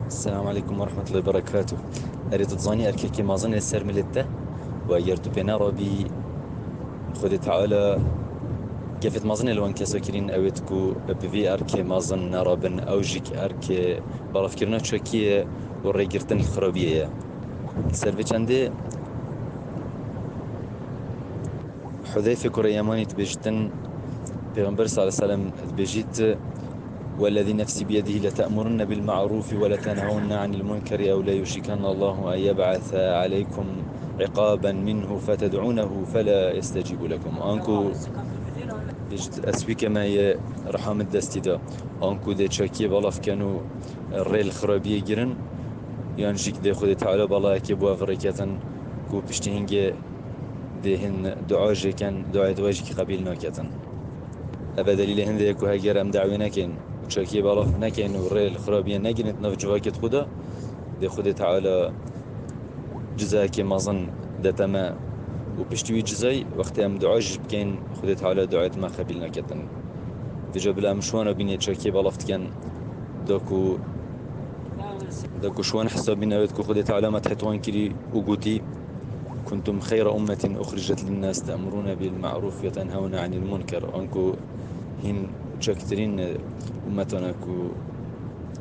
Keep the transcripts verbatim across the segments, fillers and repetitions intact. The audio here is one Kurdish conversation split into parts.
Selamun aleykum ve rahmetullahi ve berekatuh. Erê, tu dizanî erkekê mezin ê ser milê te û eger tu pê nerabî, Xwedê Teala kefêt mezin ê li wan kesa kirîn, ew ê ku bi vî erkê mezin nerabin, ew jî erkê belavkirina çekiyê û rêgirtin li xirabiyê ye. Ser vê çendê Hudeyfe kurê Yemanî dibêjtin, Pêxember sallallahu aleyhi ve sellem dibêjît, "Wellezî nefsî biyedihî lete'murunne bil ma'rûfî we letenhewunne anil munkeri ew leyuşikanne Allahu en yeb'ese aleykum iqaben minhu feted'unehu fela yestecîbu lekum." Anku dibêjit, ez wî ke me yê riha min destî de. Anku dê çekiyê belav ken û rê li xirabiyê girin, yan jî dê Xwedê Teala belayekê bo ev rêketin ku piştî hingê dê hin dua jê ken, duayê di we jî qebîl naketin. Ev e delîlê hindê ye ku heger em dawê nekin û çekiyê belav nekin û rê li xirabiyê negirin di nav civakê xwe de, dê Xwedê Teala cizayekê mezin dete me û piştî wî cizayî wextê em dua jî bikin, Xwedê Teala duayê me qebîl naketin. Vêca bila em şiwana bînê çekiyê belav dikin, da ku, da ku şiwan hesabîn ew ê ku Xwedê Teala me thet wan kirî û gotî, "Kuntum xeyra ummetin uxricet linnâs te'murûne bil ma'rûf ve tenhewne anil munker." Anku hîn çektirîn ummetane ku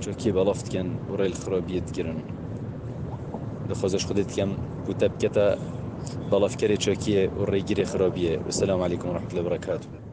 çekiyê belav dikin û rê li xirabiyê digirin. Dixwazim ji Xwedê dikim ku te bikete belavkerê çekiyê û rêgirê xirabiyê. Wesselamu aleykum ve rahmetullahi ve berekatuh.